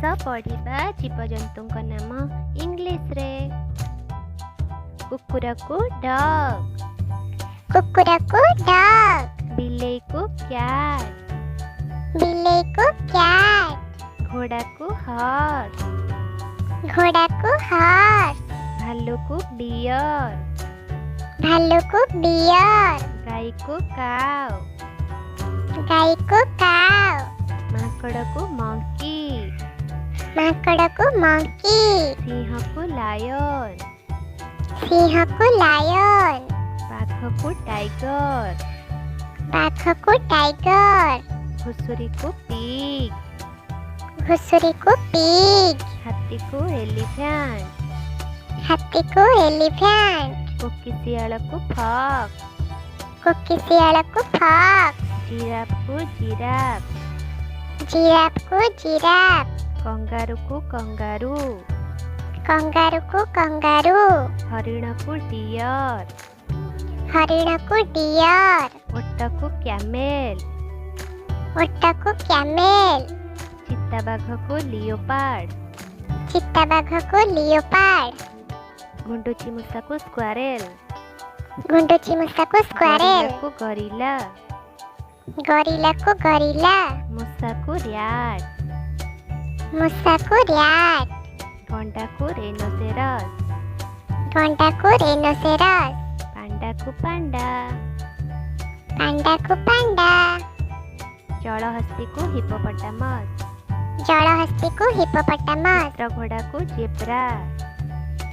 ଆସ ପଢ଼ିବା ଜୀବଜନ୍ତୁଙ୍କ ନାମ ଇଂଲିଶରେ। କୁକୁରକୁ ଡଗ୍। କୁକୁରକୁ ଡଗ୍। ବିଲେଇକୁ କ୍ୟାଟ୍। ବିଲେଇକୁ କ୍ୟାଟ୍। ଘୋଡ଼ାକୁ ହର୍ସ। ଘୋଡ଼ାକୁ ହର୍ସ। ଭାଲୁକୁ ଡିଅର୍। ଭାଲୁକୁ ଡିଅର୍। ଗାଈକୁ କାଉ। ଗାଈକୁ କାଉ। ମାଙ୍କଡ଼କୁ ମଙ୍କି। ମାଙ୍କଡ଼କୁ ମଙ୍କି। ସିଂହକୁ ଲାୟନ୍। ସିଂହକୁ ଲାୟନ୍। ବାଘକୁ ଟାଇଗର। ବାଘକୁ ଟାଇଗର। ଘୁଷୁରୀକୁ ପିଗ୍। ଘୁଷୁରୀକୁ ପିଗ୍। ହାତୀକୁ ଏଲିଫ୍ୟାଣ୍ଟ। ହାତୀକୁ ଏଲିଫ୍ୟାଣ୍ଟ। କୋକିଶିଆଳକୁ ଫକ୍ସ। କୋକିଶିଆଳକୁ ଫକ୍ସ। ଜିରାଫକୁ ଜିରାଫ। ଜିରାଫକୁ ଜିରାଫ। କଙ୍ଗାରୁକୁ କଙ୍ଗାରୁ। କଙ୍ଗାରୁକୁ କଙ୍ଗାରୁ। ହରିଣକୁ ଡିଅର୍। ହରିଣକୁ ଡିଅର୍। ଓଟକୁ କ୍ୟାମେଲ। ଓଟକୁ କ୍ୟାମେଲ। ଚିତାବାଘକୁ ଲିଓପାର୍ଡ। ଚିତାବାଘକୁ ଲିଓପାର୍ଡ। ଗୁଣ୍ଡୁଚି ମୂଷାକୁ ସ୍କ୍ୱାରେଲ। ଗୁଣ୍ଡୁଚି ମୂଷାକୁ ସ୍କ୍ୱାରେଲ। ଗରିଲାକୁ ଗରିଲା। ଗରିଲାକୁ ଗରିଲା। ମୂଷାକୁ ର୍ୟାଟ୍। ମୂଷାକୁ ର୍ୟାଟ୍। ଗଣ୍ଡାକୁ ରେନୋସେରସ୍। ଗଣ୍ଡାକୁ ରେନୋସେରସ୍। ପାଣ୍ଡାକୁ ପାଣ୍ଡା। ପାଣ୍ଡାକୁ ପାଣ୍ଡା। ଜଳହସ୍ତୀକୁ ହିପୋପଟାମସ୍। ଜଳହସ୍ତୀକୁ ହିପୋପଟାମସ୍। ଚିତ୍ରଘୋଡ଼ାକୁ ଜେବ୍ରା।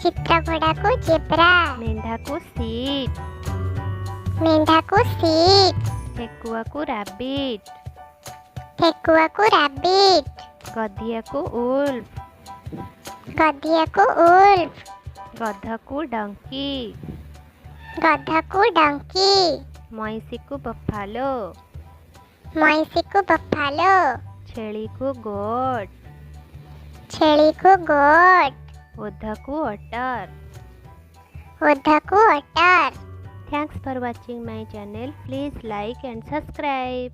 ଚିତ୍ରଘୋଡ଼ାକୁ ଜେବ୍ରା। ମେଣ୍ଢାକୁ ସିପ୍। ମେଣ୍ଢାକୁ ସିପ୍। ଠେକୁଆକୁ ରାବିଟ୍। ଠେକୁଆକୁ ରାବିଟ୍। ଗଧିଆକୁ ଉଲ୍ଫ। ଗଧିଆକୁ ଉଲ୍ଫ। ଗଧକୁ ଡଙ୍କି। ଗଧକୁ ଡଙ୍କି। ମଇଁଷିକୁ ବଫାଲୋ। ମଇଁଷିକୁ ବଫାଲୋ। ଛେଳିକୁ ଗୋଟ୍। ଛେଳିକୁ ଗୋଟ୍। ଓଧକୁ ଅଟର। ଓଧକୁ ଅଟର। Thanks for watching my channel. Please like and subscribe.